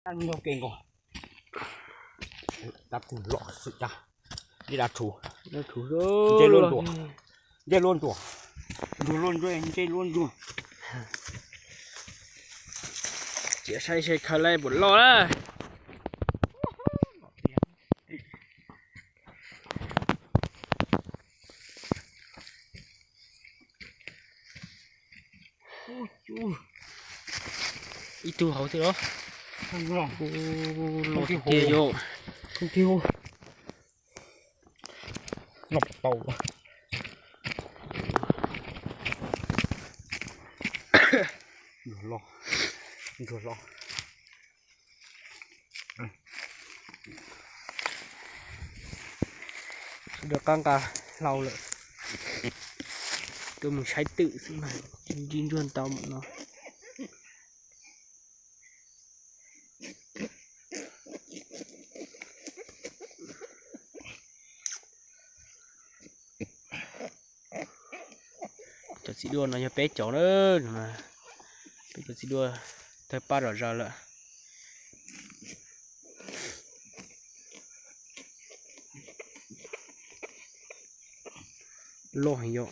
Nyob kev nkaus, tab tus loj xwb cas, ib dav thuv, ntsej luaj ntsuas, ntsej luaj ntsuas, ntsuas luaj ntsuas, ntsej luaj ntsuas. Cia saib seb khaws lawm puas loj na. Ib tug hauv thiab los? Loj tiag tiag yom. Loj tau. Ntsuag loj, ntsuag loj. Sawv daws qab nqa hlau lawm, tuaj mus saib twm xwb mas ntsib ntsuag ntau mam no. Cov txiv duaj no yog peb cov na, peb cov txiv duaj tawg paj zom zaws lawm. Loj heev yom.